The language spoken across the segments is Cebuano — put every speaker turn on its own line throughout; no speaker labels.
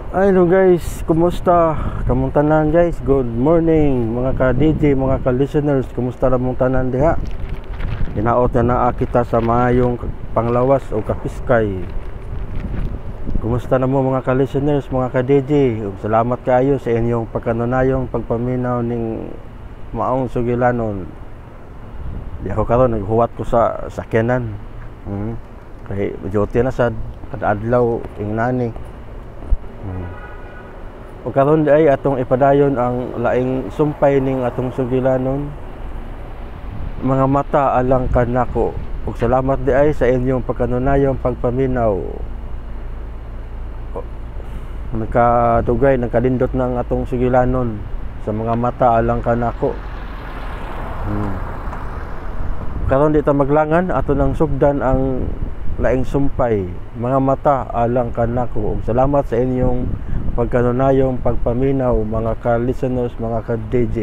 Hello guys, kumusta? Kamong tanan guys, good morning mga ka-DJ, mga ka-listeners, kumusta ra mong tanan diha? Hinaot na naa kita sa maayong panglawas o kapiskay. Kumusta na mo mga ka-listeners, mga ka-DJ? Ug salamat kaayo sa inyong pagkanunayong pagpaminaw ning maong sugilanon. Di ako karon naghuwat ko sa sakyanan. Kay duty na sad kada adlaw ingnani. O karon di ay atong ipadayon ang laing sumpay ning atong sugilanon. Mga mata alang kanako. Ug salamat di ay sa inyong pagkanunayong pagpaminaw. Nagkadugay, nagkalindot na ang atong sugilanon sa mga mata alang kanako. Karon di ta maglangan, ato nang sugdan ang laing sumpay, mga mata alang kanako. Ug salamat sa inyong pagkanunayong pagpaminaw mga ka-listeners, mga ka-DJ.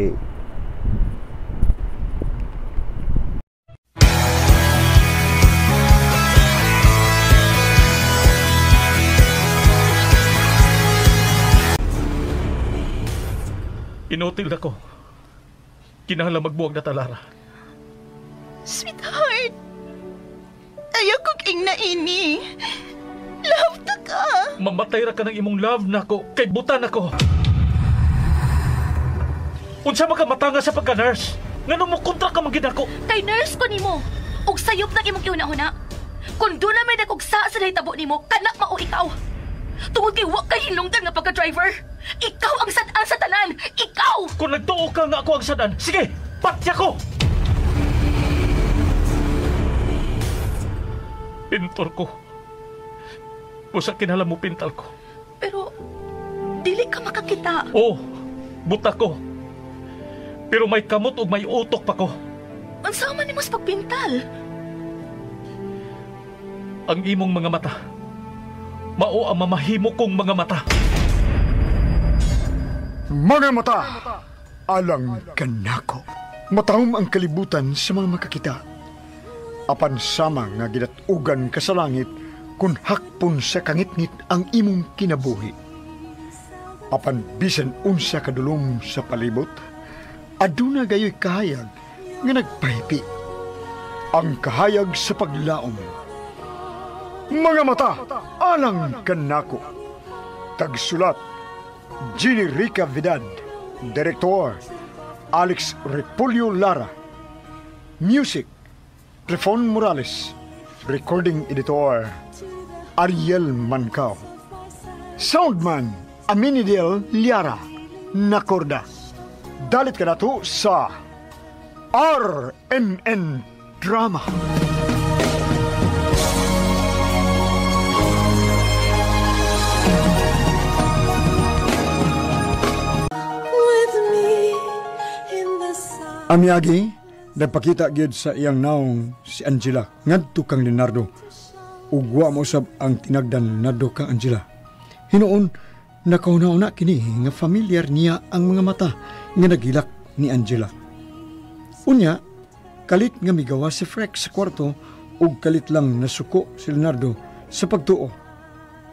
Inutil na ko. Kinahanglan magbuwag na talara.
Sweetheart, ayaw kong ingna ini. Love ta ka.
Mamatay ra ka ng imong love nako kay butan ako. Unsa man ka matanga sa pagka-nurse? Ngano mo kontra ka man gid ako?
Kay nurse ko nimo. Ug sayop nang imong gihuna-huna. Kun doon na may nagugsa sa nahitabo nimo, kanak mao ikaw. Tungod kay wa kay hinungdan nga pagka-driver. Ikaw ang sad-an sa tanan. Ikaw!
Kung nagtuo ka nga ako ang sad-an, sige, patya ko! Pintor ko. Usa kinahanglan mo pintal ko.
Pero, dili ka makakita.
Oo, buta ko. Pero may kamot ug may utok pa ko.
Unsa man nimo sa pagpintal?
Ang imong mga mata. Mao ang mamahimo kong mga mata.
Mga mata, alang kanako. Matahom ang kalibutan sa mga makakita. Apan sama nga gidatugan ka sa langit kung hakpon sa kangitngit ang imong kinabuhi. Apan bisan unsa kadulom sa palibot, aduna gayoy kahayag nga nagpahipi. Ang kahayag sa paglaom. Mga mata, alang kanako. Tagsulat, Jenny Rica Vidad. Director, Alex Repolyo Lara. Music, Trifon Morales. Recording editor, Ariel Mancao. Soundman, Aminidel Liara. Nakorda. Dalit ka nato sa RMN Drama. Amiyagi, nagpakita gyud sa iyang naong si Angela ngadto kang Leonardo. Ug wa mausab ang tinagdan Leonardo kang Angela. Hinuon, nakauna-una kini nga familiar niya ang mga mata nga nagilak ni Angela. Unya, kalit nga migawa si Frex sa kwarto ug kalit lang nasuko si Leonardo sa pagtuo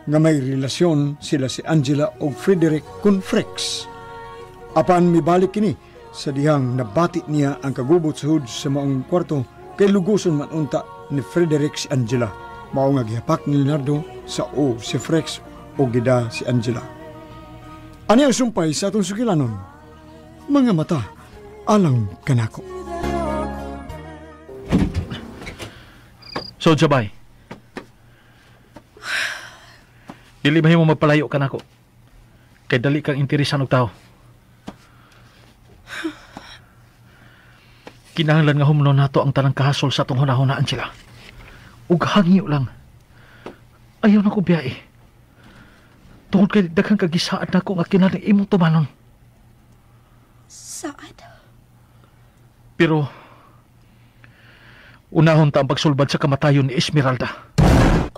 nga may relasyon sila si Angela ug Frederick kun Frex. Apan mibalik kini sa dihang nabati niya ang kagubot sa hood sa maong kwarto kay luguson man unta ni Frederick si Angela. Mao nga gihapak ni Leonardo sa o si Frex o gida si Angela. Ani ang sumpay sa atong sugilanon? Mga mata, alang kanako.
So, Jabay, dili ba mo magpalayo kanako? Kay dali kang interesan og tao. Kinahanglan nga humnon nato ang tanang kahasol sa atong hunahuna, Angela. Ug hangyo lang. Ayaw na ko biyae. Tungod kay daghang kagisaad nako nga kinahanglan imong tumanon.
Saad?
Pero unahon ta ang pagsulbad sa kamatayon ni Esmeralda.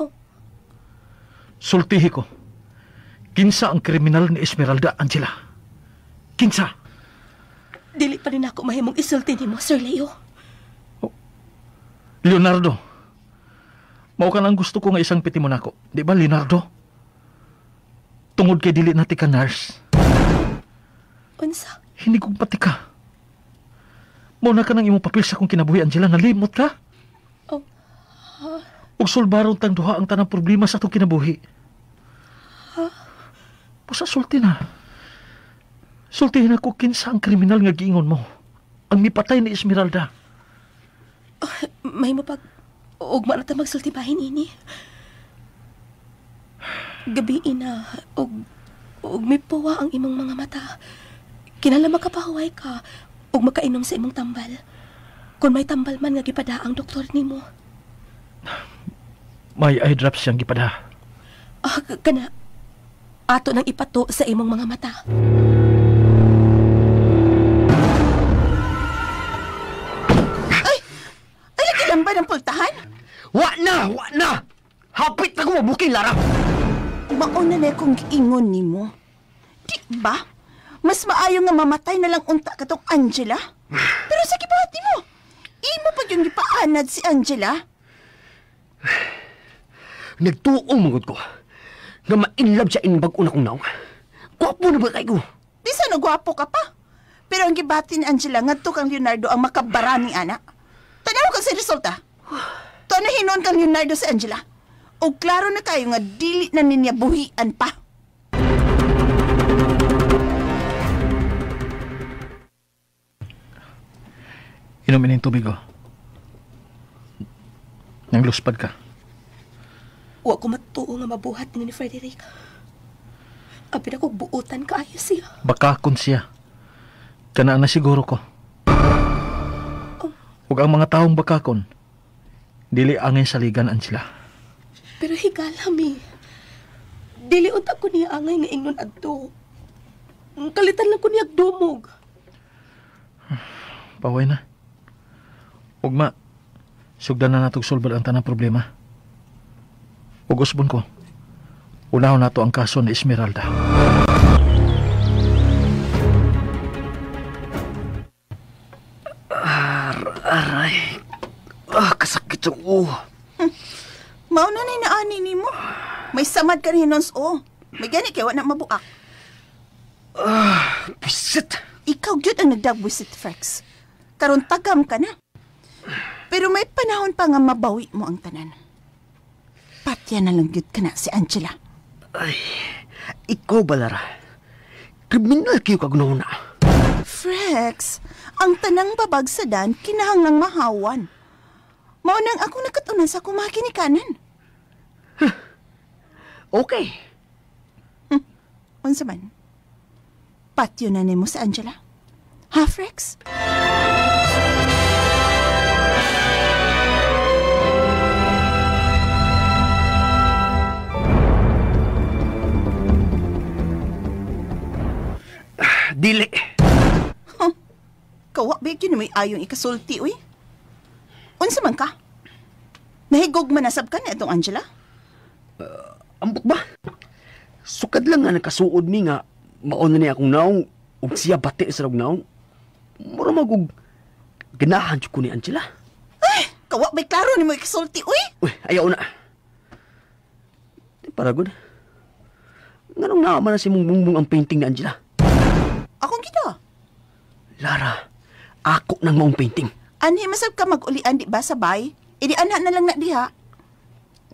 Oh.
Sultihi ko. Kinsa ang kriminal ni Esmeralda, Angela? Kinsa?
Dili pa rin ako mahimong isulti nimo, Sir Leo.
Oh. Leonardo, mao ka lang gusto ko nga isang piti mo nako. Di ba, Leonardo? Tungod kay dili na ti ka nurse.
Unsa?
Hinigog pati ka. Muna ka ng imong papel sa kong kinabuhi, Angela. Nalimot ka?
Oh.
Ug sulbaron tang duha ang tanang problema sa atong kinabuhi.
Huh?
Busa sulti na. Sultihin ako kinsa ang kriminal nga giingon mo. Ang mipatay ni Esmeralda.
Oh, may mapag... Ugma na ta magsultibahin ini. Gabi ina, og mipuwa ang imong mga mata. Kinala makapahuway ka ug makainom sa imong tambal. Kung may tambal man nga gipada ang doktor nimo.
May eye drops siyang gipada.
Ah, kana ato nang ipato sa imong mga mata.
Ay! Ay, lagi lang ba ng pultahan?
Wa na! Wa na! Hapit na ko mabuking, Lara!
Mauna na kong giingon nimo. Di ba? Mas maayo nga mamatay na lang unta katong Angela. Pero sa gibati mo, imo pag yung gipaanad si Angela.
Nagtuo mangod ko nga ma-inlove siya in bag-o na kong naong. Gwapo na ba kayo?
Bisa na gwapo ka pa. Pero ang gibati ni Angela ngadto kang Leonardo ang makabara ni ana. Tanaw ka sa resulta. Tuwa na hinon kang Leonardo si Angela. O klaro na kayo nga dili na ninya buhian pa.
Inumin yung tubig, oh. Nang luspad ka.
Wa ko matuo nga mabuhat ni Frederick. Abi na kog buutan kaayo siya.
Bakakon siya. Kanaan na siguro ko.
Oh.
Ug ang mga taong bakakon, dili angay saligan ang sila.
Pero higala mi. Dili unta ko niya angay nga ingnon adto. Kalitan lang ko niya dumog.
Paway na. Ugma, sugdan na natog sulbad ang tanang problema. Ug usbon ko, unahon nato ang kaso ni Esmeralda.
Aray. Ah, kasakit ang ulo.
Mao na ni naani nimo. May samad ka rin sa o. May gani kay wa na mabuak.
Ah, bisit.
Ikaw gyud ang nagdagbusit, Frex. Karon tagam ka na. Pero may panahon pa nga mabawi mo ang tanan. Patya na lang gyud ka na si Angela.
Ay, ikaw ba, Lara? Kriminal kayo kag na.
Frex, ang tanang babag sa dan kinahanglang mahawan. Mao nang ako nakatunan sa kumakinikanan.
Huh. Okay.
Unsa man? Patyo na nimo si Angela. Ha, Frex?
Dili.
Huh. Kawa ba yun may ayong ikasulti, uy? Unsa man ka? Nahigog manasab ka na itong Angela?
Ambot ba? Sukad lang nga nakasuod mi nga mauna niya akong naong ug siya bati sa rog naong. Mura magug ganahan ko ni Angela.
Ay, kawa ba'y klaro ni mo ikasulti, uy?
Uy, ayaw na. Di para good. Nganong naaman na si mong bungbong ang painting ni Angela?
Akong kita.
Lara, ako nang maong painting.
Anhi, masab ka mag-ulian di ba sa bay? Idi anha na lang na diha.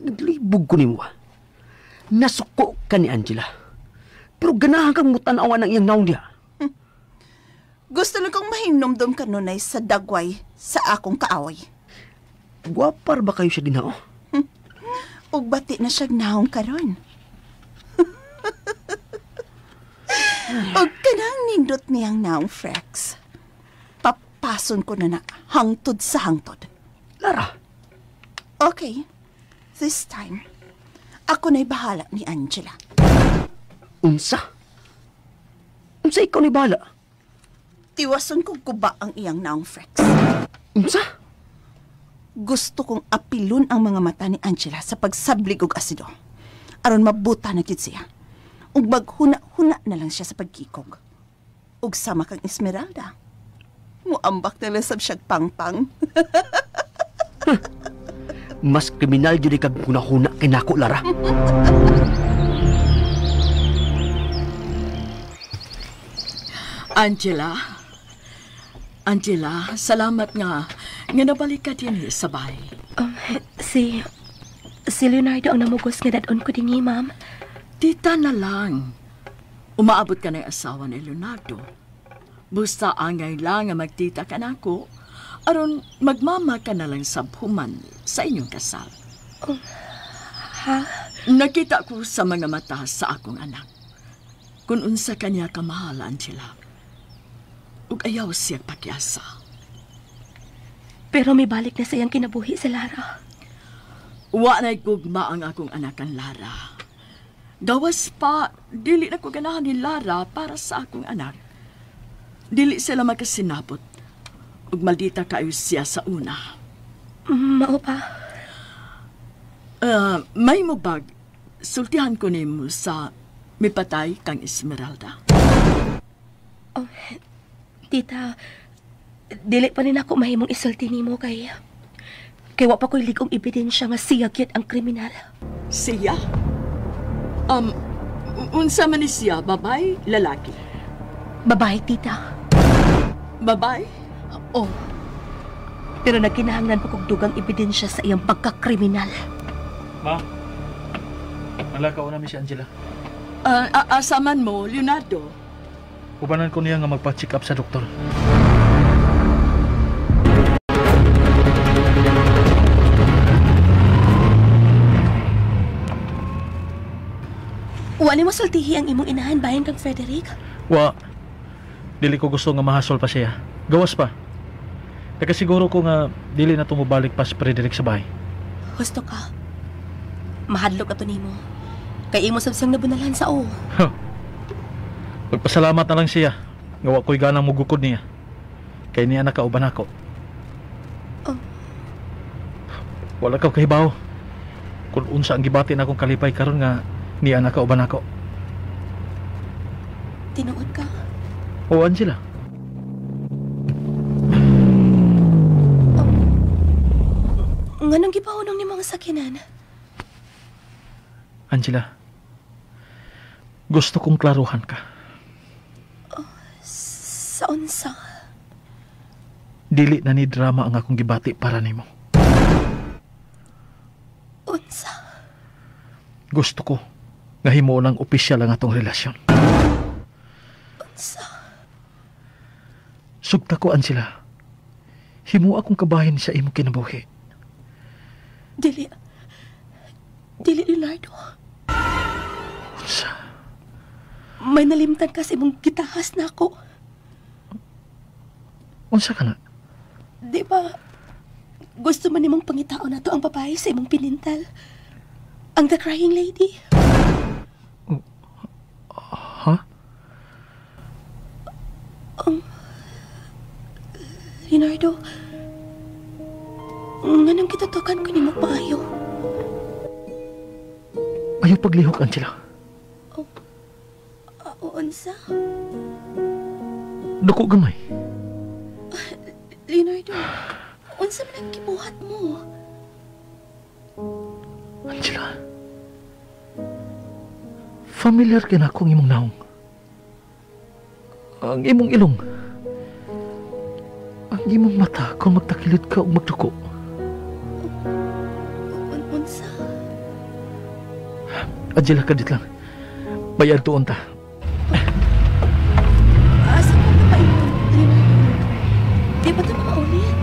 Naglibog ko ni mo. Nasuko ka ni Angela. Pero ganahan kang mutanawan ng iyang naong diha.
Gusto lang kong mahinomdom ka nunay sa dagway sa akong kaaway.
Gwapar ba kayo siya din, oh?
Ug bati na siyang naong karon. Ug kanang nindot niyang naong, Frex. Papason ko na na hangtod sa hangtod.
Lara!
Okay. This time, ako na'y bahala ni Angela.
Unsa? Unsa ikaw ni bahala?
Tiwason kong kuba ang iyang naong, Frex.
Unsa?
Gusto kong apilon ang mga mata ni Angela sa pagsablig og asido. Aron mabuta na gid siya. Ug maghuna-huna na lang siya sa pagkikog. Ug sama kang Esmeralda. Muambak na lang sab siyag pangpang.
Mas kriminal jud kag hunahuna kay nako, Lara.
Angela. Angela, salamat nga nabalik ka din sa bahay.
Si Leonardo ang namugos nga dadon ko dinhi, ma'am.
Tita na lang. Umaabot ka ng asawa ni Leonardo. Busta angay lang nga magtita ka nako, aron magmama ka na lang sa human sa inyong kasal.
Ha?
Nakita ko sa mga mata sa akong anak. Kung unsa kanya kamahal, Angela. Ug ayaw siya pakyasa.
Pero may balik na sa iyang kinabuhi si Lara.
Wa na'y gugma ang akong anak ang Lara. Gawas pa, dili na ko ganahan ni Lara para sa akong anak. Dili sila magkasinabot. Ug maldita kayo siya sa una.
Mao pa?
May mubag, sultihan ko nimo sa mipatay kang Esmeralda.
Oh, tita, dili pa rin ako mahimong isulti nimo kay wa pa ko'y ligong ebidensya nga siya gyud ang kriminal.
Siya? Unsa man ni siya, babae, lalaki?
Babae, tita.
Babae?
Oo. Pero nagkinahanglan pa kog dugang ebidensya sa iyang pagkakriminal.
Ma, nalakaw namin si Angela.
Asaman mo, Leonardo?
Ubanan ko niya nga magpa-check up sa doktor.
Wa nimo sultihi ang imong inahan bahin kang Frederick?
Wa. Dili ko gusto nga mahasol pa siya. Gawas pa. Nakasiguro ko nga dili na tumubalik pa si Frederick sa bahay.
Husto ka. Mahadlok ato nimo. Kay imo sab siyang nabunalan sa o.
Huh. Magpasalamat na lang siya. Nga wa ko'y ganang mugukod niya. Kay niya nakauban ako. Wala ka kahibaw. Kung unsa ang gibati na akong kalipay karon nga niya nakauban ako.
Tinuod ka?
Oo, Angela.
Nganong gipahunong ni mga sakinan?
Angela, gusto kong klaruhan ka.
Sa unsa?
Dili na ni drama ang akong gibati para nimo.
Unsa?
Gusto ko nga himuon ang opisyal ang atong relasyon.
Unsa?
Sugta ko, Angela. Himo akong kabahin sa imong kinabuhi.
Dili. Dili, Leonardo.
Unsa?
May nalimtan ka sa imong gitahas na ako.
Unsa ka na?
Di ba, gusto man nimong pangitaon na to ang babae sa imong pinintal? Ang The Crying Lady?
Ha?
Leonardo, nganong kitatukan ko nimo maayo?
Ayaw paglihok, Angela.
Unsa?
Duko gamay.
Leonardo, unsa man ang gibuhat mo?
Angela, familiar kay na akong imong naong. Ang imong ilong. Ang imong mata kung magtakilid ka o magduko.
Unsa?
Angela, kadit lang. Bayad tuon ta.
Asa ka na paingon, Leonardo? Di ba ito maulit?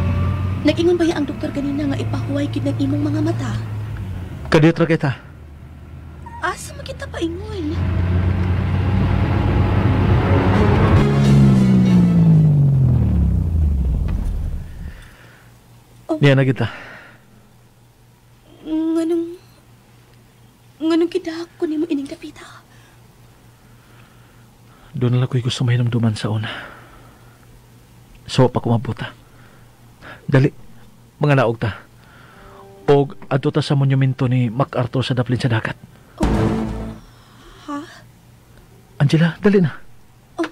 Nag-ingon ba ang doktor kanina nga ipahuway gid ng imong mga mata?
Kadit ra kita.
Asa man kita paingon? Oh.
Niya na kita.
Nganong kidahak ko nimo ining dapita?
Doon na lang ko'y gusto mahinumduman sa una. So, pa kumabuta. Dali, mga naog ta. Og adto ta sa monumento ni MacArthur sa daplin sa dagat.
Oh. Ha?
Angela, dali na.
Oh.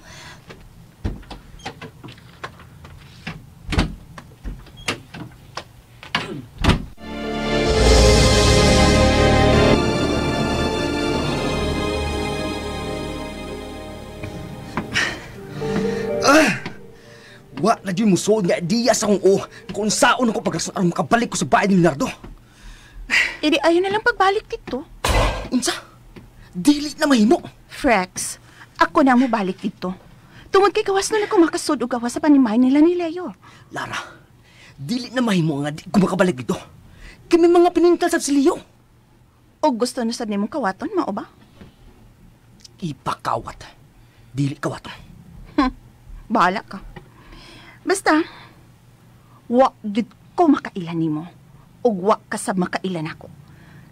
Wa na dyan musuod nga ideya sa akong o kung saan ako pagrason aron makabalik ko sa bahay ni Leonardo.
Idi ayo na lang pagbalik dito.
Unsa? Dili na mahimo.
Frex, ako na mo balik dito. Tungod kay gawas na lang ko makasud og gawas sa panimay nila ni Leo.
Lara, dili na mahimo nga di ko makabalik dito. Kami mga pinintal sa si Leo.
O gusto na sad nimong kawaton, mao ba?
Ipakawat. Dili kawaton.
Bahala ka. Basta, wa gid ko makailan nimo. Ug wa ka sa makailan ako.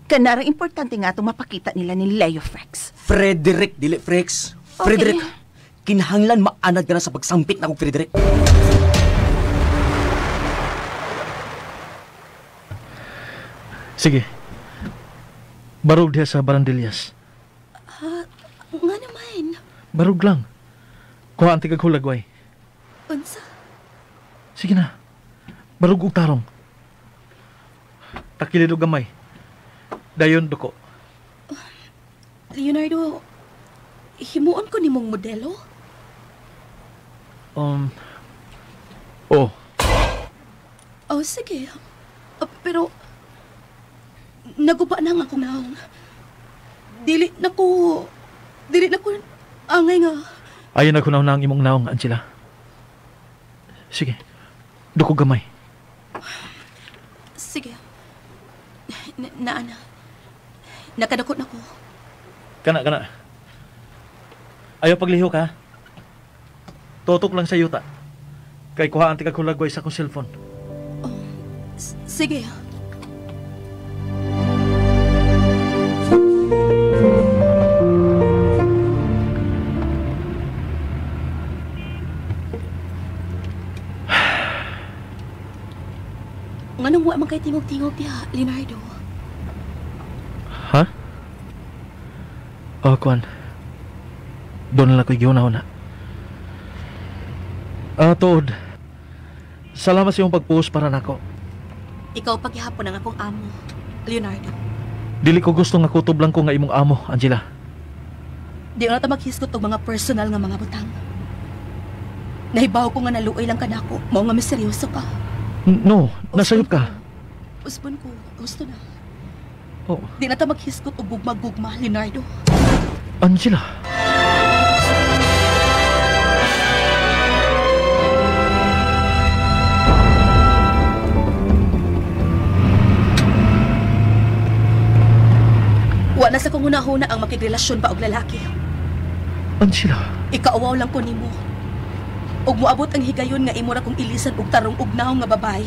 Kanarang importante nga itong mapakita nila ni Leo Frex.
Frederick, dili Frex. Frederick,
Okay.
Kinahanglan maanad ka na sa pagsampit na akong Frederick.
Sige. Barog diha sa Barandillas.
Nga naman.
Barog lang. Kuha ang tigag hulagway.
Unsa?
Sige na. Barog og tarong. Takilid og gamay. Dayon duko.
Leonardo, himuon ko nimong modelo?
Oh.
Oh, sige. Pero, naguba na nga akong naong. Dili na ko angay nga.
Ayaw na ko na ang imong naong, Angela. Sige, duko gamay.
Sige. Naana. Nakadako na ko.
Kana. Ayaw paglihok, ha? Tutok lang sa yuta. Kay kuhaan ti kag hulagway sa akong cellphone.
Oh, sige. Nganong wa man kay tingog-tingog diha, Leonardo?
Ha? Oh, kuan. Doon na lang ko'y gihuna-huna. Tuod. Salamat sa iyong pagpuos para nako.
Ikaw paghihapon ang akong amo, Leonardo.
Dili ko gusto nga kutob lang ko nga imong amo, Angela.
Di na ta maghisgot og mga personal nga mga butang. Nahibaw ko nga naluoy lang kanako, mao nga misteryoso ka.
No, nasayop ka.
Usbon ko, gusto na.
Oh.
Di na ta maghisgot og gugma-gugma, Leonardo.
Angela.
Wa na sa kong hunahuna ang makigrelasyon pa og lalaki.
Angela.
Ikaawaw lang ko nimo. Ug moabot ang higayon nga imo ra kong ilisan og tarong og naong nga babae.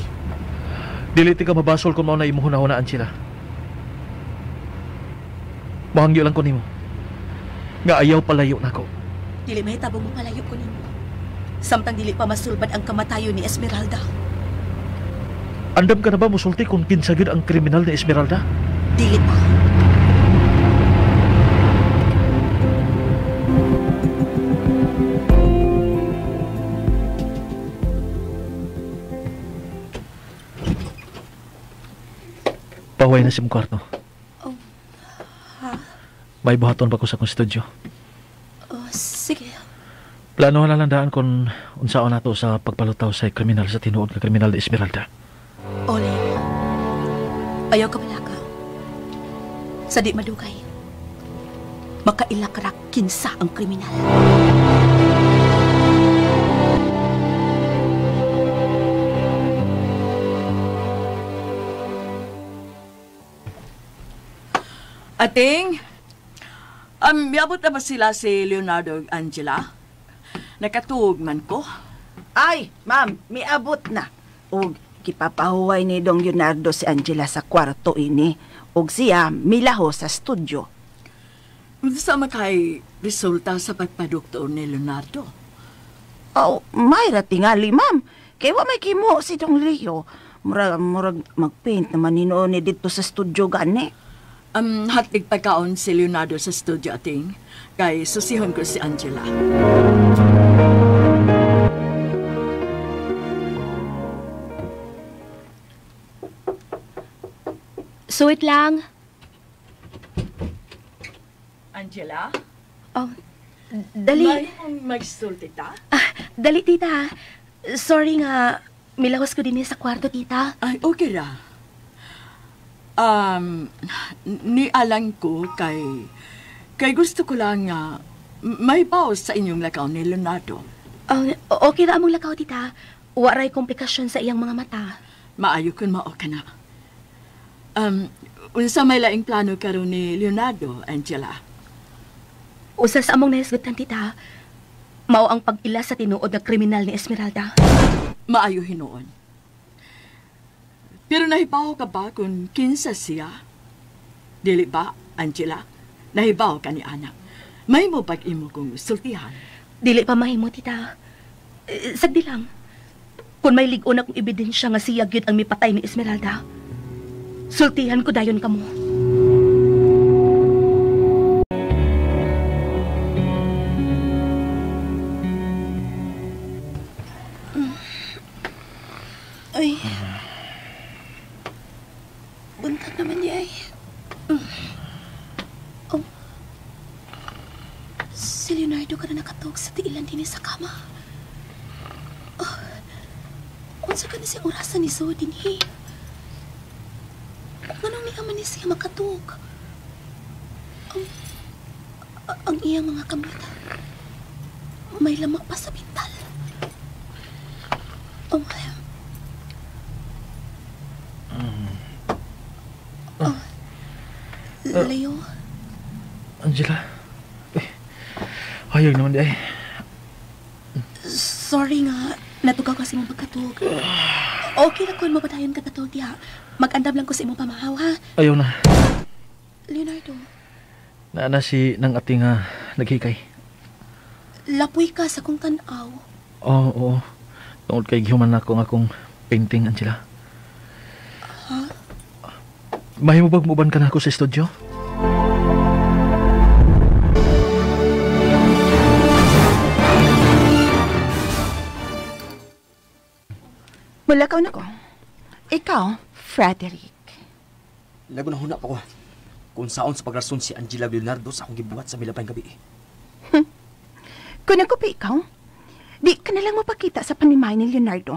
Dili ti ka mabasol kung mao na imong hunahuna, Angela. Mahangyo lang ko nimo. Nga ayaw palayo nako.
Dili mahitabong mo palayo ko nimo. Samtang dili pa masulbad ang kamatayon ni Esmeralda.
Andam ka na ba musulti kung kinsa gyud ang kriminal ni Esmeralda?
Dili pa.
Paway na si mong kwarto.
Oh, ha?
May buhaton pa ko sa akong studio.
Oh, sige.
Plano na lang daan kung unsaon nato sa pagpalutaw sa kriminal sa tinuod nga kriminal ni Esmeralda.
Ole, ayaw ka balaka. Sa di madugay, makailak ra kinsa ang kriminal.
Ating, miabot na ba sila si Leonardo ug Angela? Nakatuog man ko.
Ay, ma'am, miabot na. Og kipapahuway ni Dong Leonardo si Angela sa kwarto ini. Og siya milaho sa studio.
Unsa man kay resulta sa pagpaduktor ni Leonardo?
Oh, may ratingali, ma'am. Kay wa may kimo si Dong Leo. Murag magpaint naman ni noon ni dito sa studio gani.
Hatlig pagkaon si Leonardo sa studio, ating. Kay susihon ko si Angela.
Suwit lang.
Angela?
Oh, dali.
May mong magsulti ta?
Ah, dali, tita. Sorry nga, milawas ko din sa kwarto, tita.
Ay, okay ra. Nialang ko kay gusto ko lang nga may bawas sa inyong lakaw ni Leonardo.
Okay ra among lakaw, tita. Waray komplikasyon sa iyang mga mata.
Maayo kun mao ka na. Unsa may laing plano karon ni Leonardo, Angela?
Usa sa among nahisgutan, tita. Mao ang pag-ila sa tinuod na kriminal ni Esmeralda.
Maayo hinuon. Pero nahibaw ka ba kung kinsa siya? Dili ba, Angela? Nahibaw ka ni anak. Mahimo pag imo kong sultihan.
Dili pa mahimo, tita. Sagdi lang. Kung may lig-on akong ebidensya nga siya gyud ang mipatay ni Esmeralda, sultihan ko dayon kamo.
Ay. Buntag naman niya ay. Oh. Si Leonardo ka na nakatog sa tiilan din sa kama. Oh. Unsa ka na siya orasan ni Zoe din eh. Nganong niya man ni siya makatog? Ang iyang mga kamot may lamak pa sa bintal. Oh, oh. Leo.
Angela. Eh, ayaw naman di ay.
Sorry nga, natugaw kasi mong pagkatug. Okay na kung mapatayon ka katug diha. Mag-andam lang ko sa imong pamahaw, ha?
Ayaw na.
Leonardo.
Naana si nang ating naghikay.
Lapoy ka sa kong tanaw.
Oo, oo. Tungod kay gihuman na ako ang akong painting, Angela.
Ha?
Mahimo bang muban ka na ako sa studio?
Mulakaw na ko. Ikaw, Frederick.
Nagunahuna pa ko kung saon sa pagrason si Angela Leonardo sa akong gibuhat sa milabang gabi.
Kung ako pa ikaw, di ka na lang mapakita sa panimay ni Leonardo.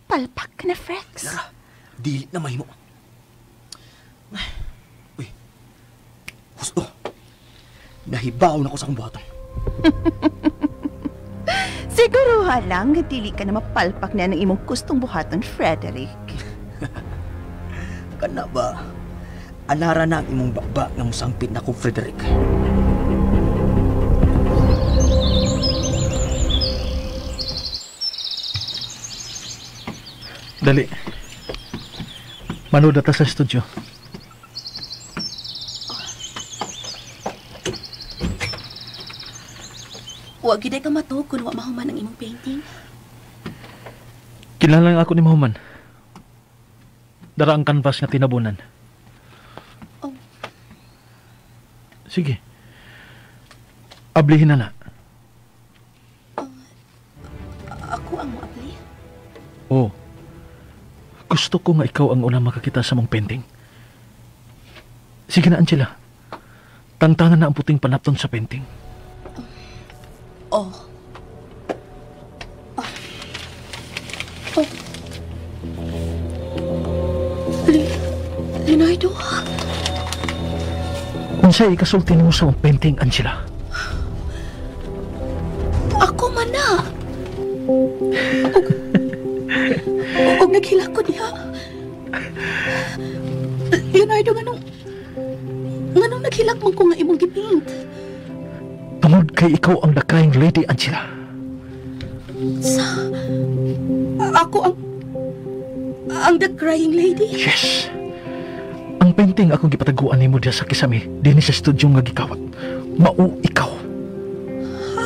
Palpak ka na, Frex.
Lara, dili na mahimo. Uy, husto. Nahibaw na ko sa akong buhaton.
Siguro lang, dili ka na mapalpak na ng imong gustong buhaton, Frederick.
Kana ba? Anara na ang imong bakba nga musampit na ko, Frederick.
Dali. Manood ta sa studio.
Huwag gyud ka matuog kung wa mahuman ang imong painting.
Kinahanglan ako ni mahuman. Dara ang canvas nga tinabunan.
Oh.
Sige. Ablihin na na.
Oh, ako ang moabli?
Oo. Gusto ko nga ikaw ang unang makakita sa mong painting. Sige na, Angela. Tangtangan na ang puting panapton sa painting.
Oh. Oh. Oh. Leonardo?
Unsay ikasulti nimo sa mong painting, Angela?
Ako man na. Og naghilak ko niya. Leonardo, nganong naghilak man ko nga imong gipaint?
Tungod kay ikaw ang the crying lady, Angela.
Sa... Ako ang the crying lady?
Yes. Ang painting akong gipataguan nimo diya sa kisame, dinhi sa studio nga gikawat. Mao ikaw.
Ha?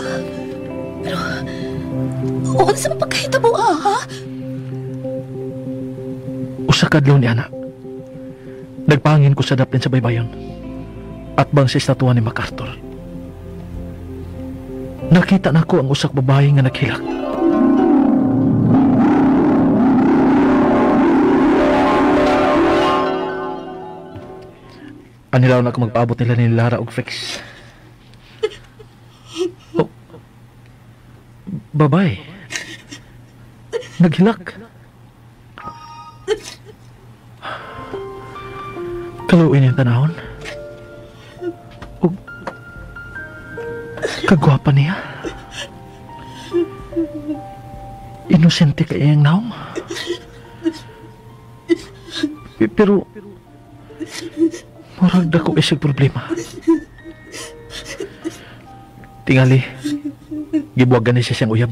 Pero... Unsa man pagkahitabo, ha?
Usa ka adlaw ni ana. Nagpangin ko sa daplin sa baybayon. At bang sa estatuwa ni MacArthur. Nakita nako ang usak babae nga naghilak. Anilaw na ako magpaabot nila ni Lara og Frex. Oh, babae. Naghilak. Kaluoy niyang tanahon. Ug kagwapa niya. Inosente ka iyang naong. Pero murag dako isig problema. Tingali, gibuwagan ni siya siyang uyab.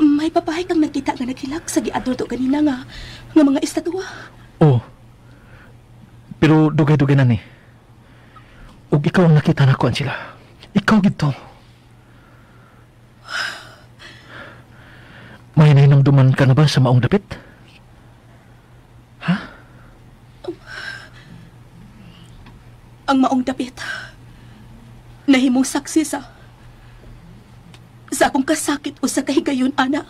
May babae kang nakita nga naghilak sa giadto ganina nga mga estatwa.
Oh. Pero dugay-dugay na ni. Ug ikaw ang nakita nako, Angela. Ikaw gito. May nahinumduman ka na ba sa maong dapit? Ha?
Ang maong dapit nahimong saksi sa akong kasakit o sa kahigayon, ana.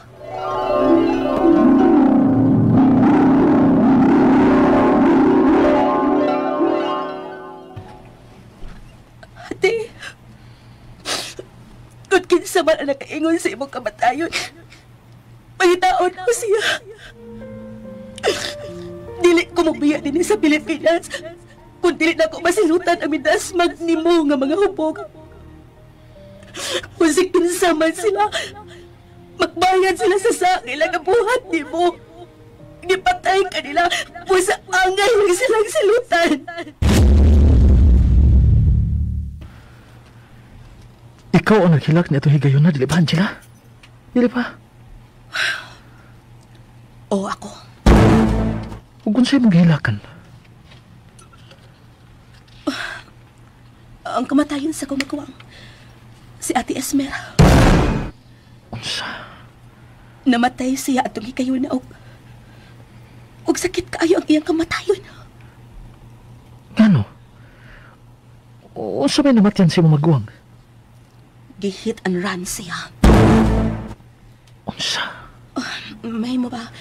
Ate, kung kinsa man ang nakaingon sa imong kamatayon, pangitaon ko siya. Dili ko magbiya din sa Pilipinas kung dili na ko masilutan ang midasmag nimo nga mga hubog. Kung si kinsa man sila, magbayad sila sa sakil ang buhat nimo. Gipatay ka nila, pusa angay lang silang silutan.
Ikaw ang naghilak ni itong higayon na, dili ba, Angela? Dili ba?
Oo, ako.
Ug unsay mong gihilakan?
Ang kamatayon sa kumakuwang, si Ate Esmera.
Unsa?
Namatay siya atong higayon na og sakit kaayo ang iyang kamatayon.
Ngano? Unsa may namatyan si imong maguwang?
Gi-hit and run siya.
Unsa?
May mo ba?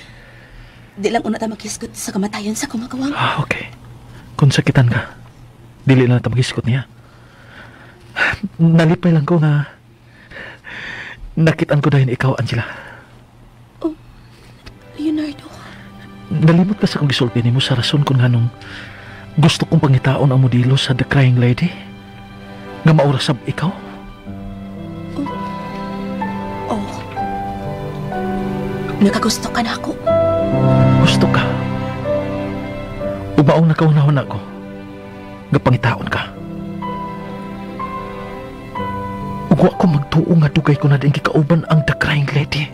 Di lang una ta maghisgot sa kamatayon sa kumagawang.
Ah, okay. Kung sakitan ka, dili na ta maghisgot niya. Nalipay lang ko nga nakitaan ko dahil ikaw, Angela.
Oh, Leonardo.
Nalimot ka sa kong gisulti nimo sa rason kung nganong gusto kong pangitaon ang modelo sa The Crying Lady. Nga maura sab ikaw.
Oh. Nakagusto ka na ako.
Gusto ka. Ubaong nakaunahon ako. Nga pangitaon ka. Ug wa ko magtuo nga dugay ko na din gikauban ang The Crying Lady.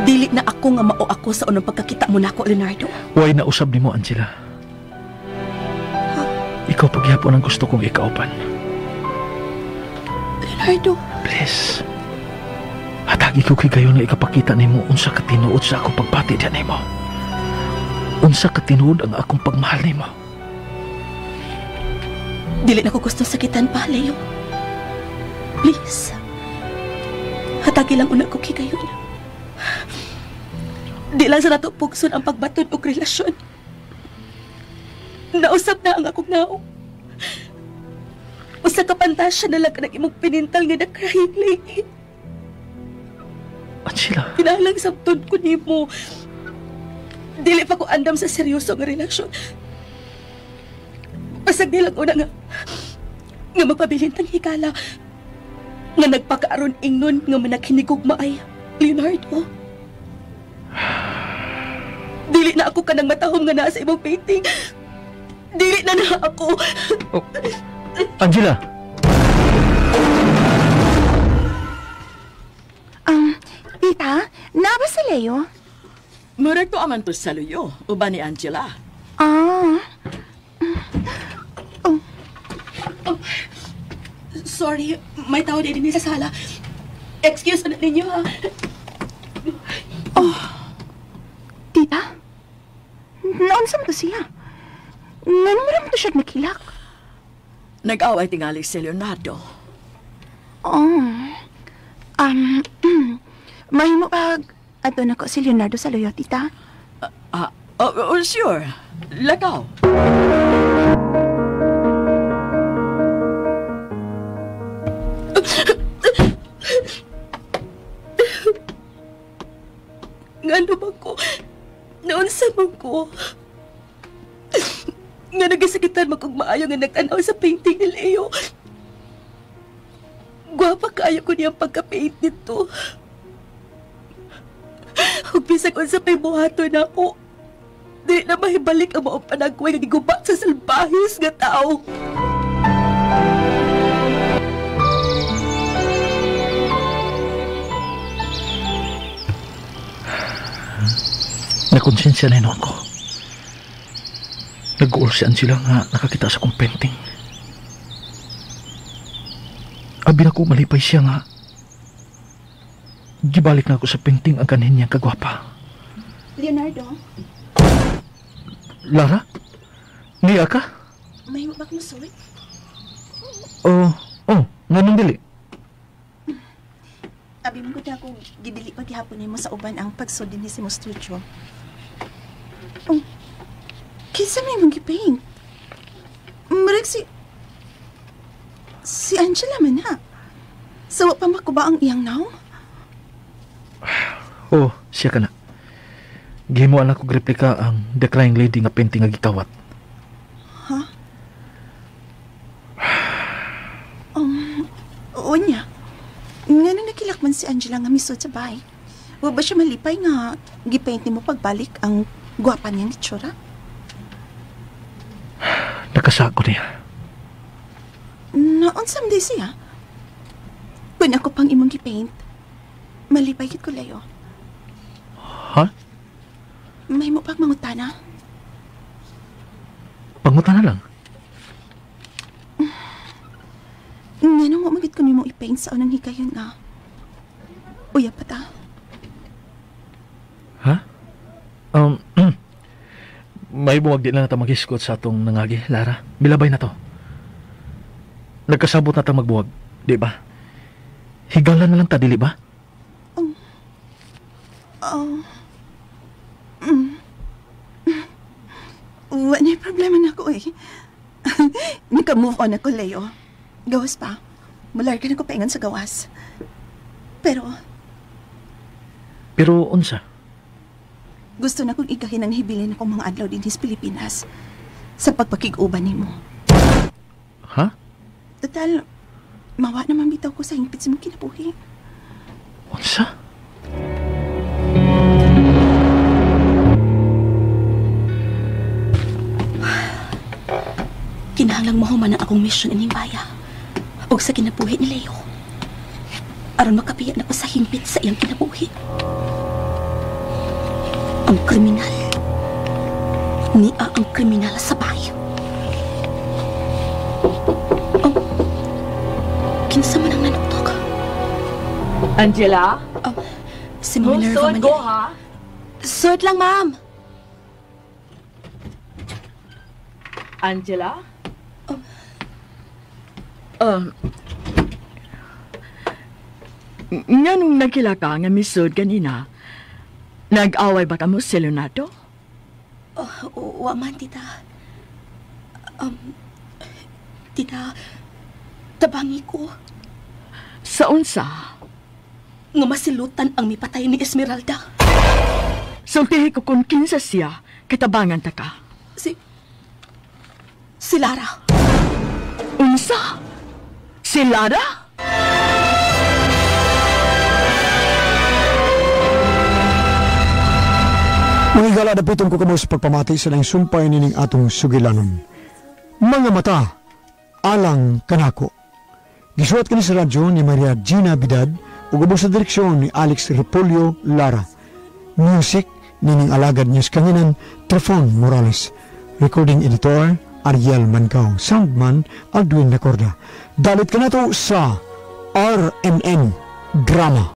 Dili na ako nga mao ako sa unang pagkakita mo nako, Leonardo.
Way na usab nimo, Angela. Ikaw pagyapon ang gusto kong ikauban.
Leonardo.
Please. Hatagi ko kay gayon nga ikapakita nimo unsa ka tinuod sa akong pagbati diyan nimo. Unsa ka tinuod ang akong pagmahal nimo.
Dili na ko gusto sakitan pa, Leo. Please. Hatagi lang una ko kay gayon. Di lang sa nato pugson ang pagbaton og relasyon. Nausap na ang akong naong. Usa ka pantasya na lang kanang imong pinintal nga The Crying Lady.
Angela.
Kinalang sabton ko nimo. Dili pa ko andam sa seryoso nga relasyon. Pasag di lang una nga magpabilin tang hikala. Nga nagpakaaron ingnon nga managhinigugma ay Leonardo. Dili na ako kanang matahom nga naa sa imong painting. Dili na na ako.
Oh. Angela.
Tita, naa ba si Leo?
Murag to aman to sa luyo, uban ni Angela.
Ah. Oh.
Oh. Sorry, may tao din sa sala. Excuse na ninyo, ha?
Oh. Tita? Naunsa man to siya? Ngano mo naman to siya nakilak?
Nag-away tingali si Leonardo.
Oh. Mahimo pag Ato na ko si Leonardo sa luyo, tita.
Oh, sure. Lakaw.
Ngano man ko? Naunsa man ko? Nga nagasakitan man kog maayo nga nagtanaw sa painting ni Leo. Gwapa kaayo ko niyang pagka-paint nito. Ug bisag unsa pa'y buhaton nako, di na mahibalik ang maong panagway nga giguba sa salbahis nga tao.
Nakonsensya na noon ko. Nag-uol si Angela nga nakakita sa kong painting. Abi na ko malipay siya nga gibalik na ako sa painting ang kanhin niyang kagwapa.
Leonardo?
Lara? Niya ka?
May mabak mo sulit?
Oh, nganong dili?
Abi mo gud ako gidili paghihapon nimo sa uban ang pagsud dinhi sa imong studio. Oh, kinsa may mong gipaint? Murag si Angela man ha. Sawa pa makuba ang iyang naong?
Oh, siya ka na. Gihimuan ako replika ang The Crying Lady nga painting nga gikawat.
Ha? Oo niya. Nga na nakilak man si Angela nga misod sa bahay. Wa ba siya malipay nga gipaint nimo pagbalik ang gwapa niyang itsura?
Nakasako niya.
Naunsa man di siya? Kung ako pang imong gipaint, malipay gid ko, Leo.
Ha?
May mo pag mangutana?
Pangutana lang?
Nga nung umagit ko nimo i-paint sa unang higayon nga. Uya pa ta.
Ha? May buwag di na ta maghiskot sa atong nangagi, Lara. Milabay na to. Nagkasabot na ta magbuwag, di ba? Higala na lang ta, dili ba?
Oh. Wala na problema na ako eh. Naka-move on ako, Leo. Gawas pa. Mular ka na ko paingan sa gawas. Pero...
Pero unsa?
Gusto na kong ikahin ang hibilin akong mga adlaw din sa Pilipinas sa pagpakig-uban nimo.
Ha?
Total, mawa naman bitaw ko sa hingpit sa mong kinabuhi.
Unsa?
Kinahanglang mahuman ang akong mission ining baya og sa kinabuhi ni Leo. Aron makapiya na ko sa hingpit sa iyang kinabuhi. Ang kriminal. Niya ang kriminal sa bahay. Oh, kinsa man ang nanuktok?
Angela?
Oh, si Ma'am Minerva man.
Go, ha?
Sud lang, ma'am.
Angela?
Oh.
Nga nung nagkila ka nga misud ganina, nag-away ba ka mo si Leonardo?
Oh, wa man, tita. Tita, tabangi ko.
Sa unsa?
Nga masilutan ang mipatay ni Esmeralda.
Sultihi ko kung kinsa siya, katabangan ta ka.
Si Lara.
Unsa? Si Lara?
Mga higala, dapiton ko kamo sa pagpamati sa laing sumpay nining atong sugilanon. Mga mata, alang kanako. Gisuwat kini sa radyo ni Maria Gina Bidad ug ubos sa direksyon ni Alex Repolyo Lara. Music nining alagad niya sa kanginan Trefon Morales. Recording editor Ariel Mancao. Soundman Aldwin Nacorda. Dalit ka na to sa RMN Drama.